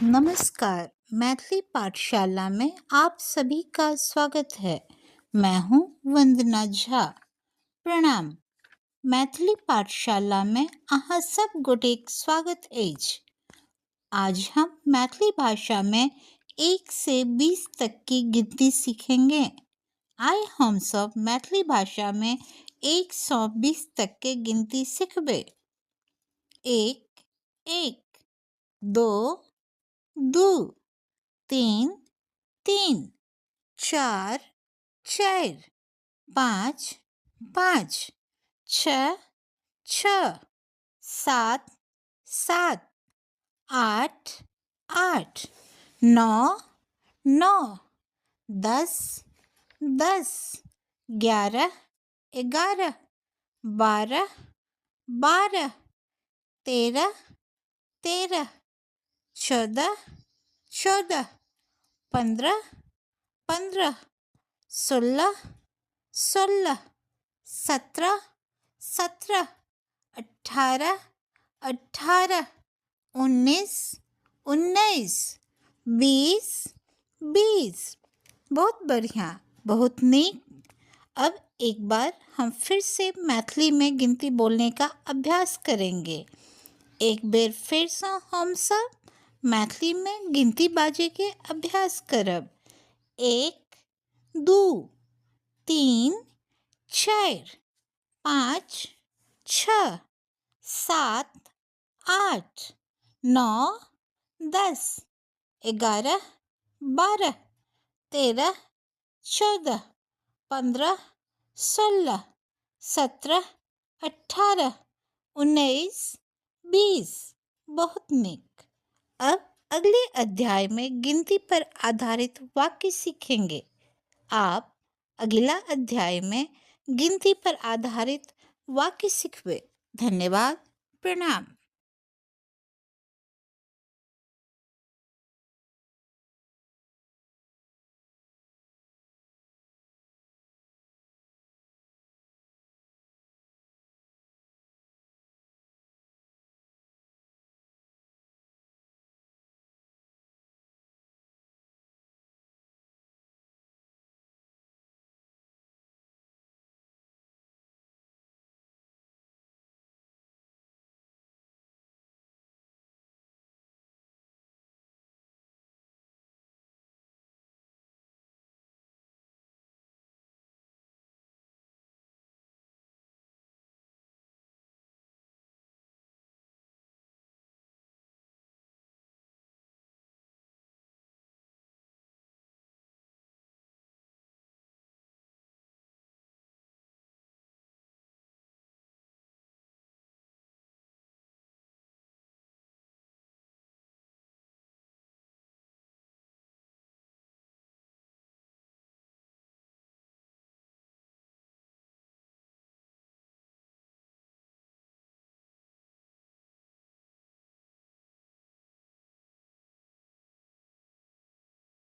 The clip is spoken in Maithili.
नमस्कार, मैथिली पाठशाला में आप सभी का स्वागत है। मैं हूँ वंदना झा। प्रणाम। मैथिली पाठशाला में अहाँ सब गोटेक स्वागत अछि। आज हम मैथिली भाषा में 1 से 20 तक की गिनती सीखेंगे। आइ हम सब मैथिली भाषा में 1 सँ 20 तक के गिनती सिखबै। 1 1, 2 2, 3 3, 4 4, 5 5, 6 6, 7 7, 8 8, 9 9, 10 10, 11 11, 12 12, 13 13, 14 14, 15 15, 16 16, 17 17, 18 18, 19 19, 20 20। बहुत बढ़िया, बहुत नीक। अब एक बार हम फिर से मैथिली में गिनती बोलने का अभ्यास करेंगे। एक बेर फेरसँ हमसब मैथिलीमे गिनती बाजैके अभ्यास करब। 1 2 3 4 5 6 7 8 9 10 11 12 13 14 15 16 17 18 19 20। बहुत नीक। अब अगले अध्याय में गिनती पर आधारित वाक्य सीखेंगे। आप अगला अध्याय में गिनती पर आधारित वाक्य सीखबे। धन्यवाद। प्रणाम।